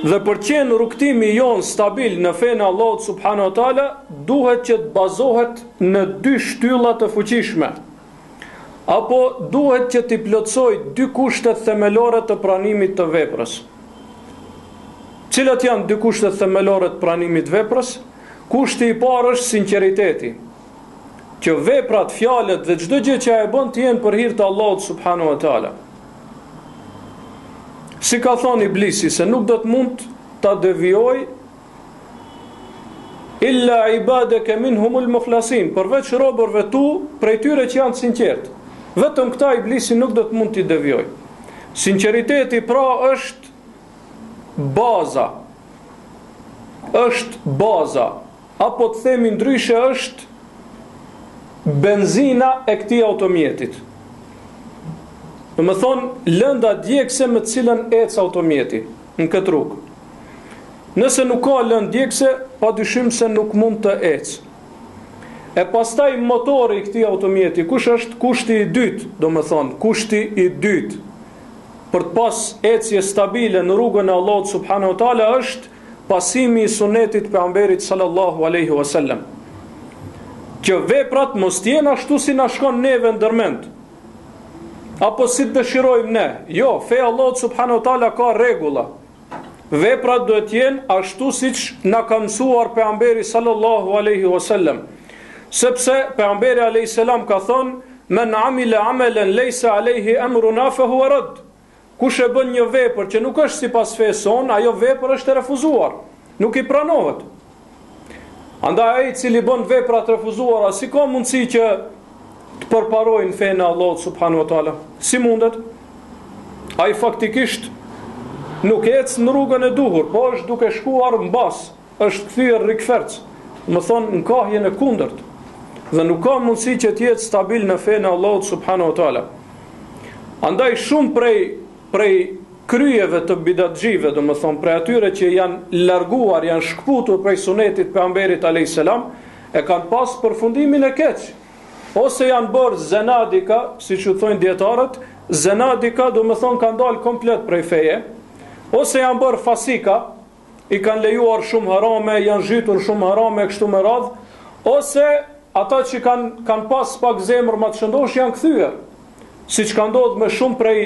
Dhe për të qenë rrugëtimi jonë stabil në fenë e Allahut subhanahu wa taala, duhet që të bazohet në dy shtylla të fuqishme. Apo duhet që t'i plotësojë dy kushtet themelore të pranimit të veprës. Cilat janë dy kushtet themelore të pranimit të veprës? Kushti i parë është sinqeriteti. Që veprat, fjalët dhe çdo gjë që ai e bën të jenë për hir të Allahut subhanahu wa taala. Si ka thonë Iblisi se nuk do të mund ta devijoj illa ibadaka minhumul mukhlasin, përveç robërve tu, prej tyre që janë të sinqertë. Vetëm këta Iblisi nuk do të mund t'i devijoj. Sinqeriteti pra është baza. Është baza apo të themi ndryshe është benzina e këtij automjetit. Domethonë, lënda djegëse me të cilën ecë automjeti në këtë rrugë. Nëse nuk ka lëndë djegëse, pa dyshim se nuk mund të ecë. E pastaj motori i këtij automjeti, kush është kushti i dytë, domethonë, kushti i dytë, për të pas ecje stabile në rrugën e Allahut subhanahu wa taala është pasimi i sunetit të pejgamberit sallallahu alaihi wasallam. Që veprat mos të jenë ashtu si na shkon neve ndërmend. Apo si të dëshirojmë ne. Jo, feja e Allahut subhanahu wa taala ka rregulla. Veprat duhet të jenë ashtu siç na ka mësuar pejgamberi sallallahu alaihi wasallam. Sepse pejgamberi alaihi salam ka thënë: "Men amila amalan laysa alaihi amruna fa huwa rad." Kush e bën një vepër që nuk është sipas fesë sonë, ajo vepër është e refuzuar, nuk i pranohet. Andaj ai i cili bën vepra të refuzuara, si ka mundësi që të përparojë në fenë e Allahut subhanahu wa taala? Si mundet? Ai faktikisht nuk ecë në rrugën e duhur, po është duke shkuar mbas, është kthyer rikferc, domethonë në kahjen e kundërt. Dhe nuk ka mundësi që të jetë stabil në fenë e Allahut subhanahu wa taala. Andaj shumë prej prej kryeve të bidatxhive, domethonë prej atyre që janë larguar, janë shkëputur prej sunetit pejgamberit alayhis salam, e kanë pas përfundimin e keq. Ose janë bërë zenadika, siç u thonë dietarët, zenadika domethonë kanë dalë komplet prej feje, ose janë bërë fasika, i kanë lejuar shumë harame, janë zhytur shumë harame e kështu me radhë, ose ata që kanë kanë pas pak zemër më të shëndosh janë kthyer. Siç ka ndodhur me shumë prej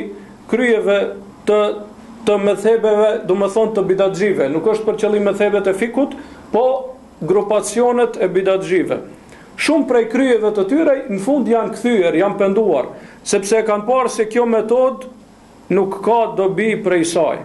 kryeve të të medhhebeve, domethonë të bidatxhive, nuk është për qëllim medhhebet e fikhut, po grupacionet e bidatxhive. Shumë prej kryeve të tyre në fund janë kthyer, janë penduar, sepse e kanë parë se kjo metodë nuk ka dobi prej saj.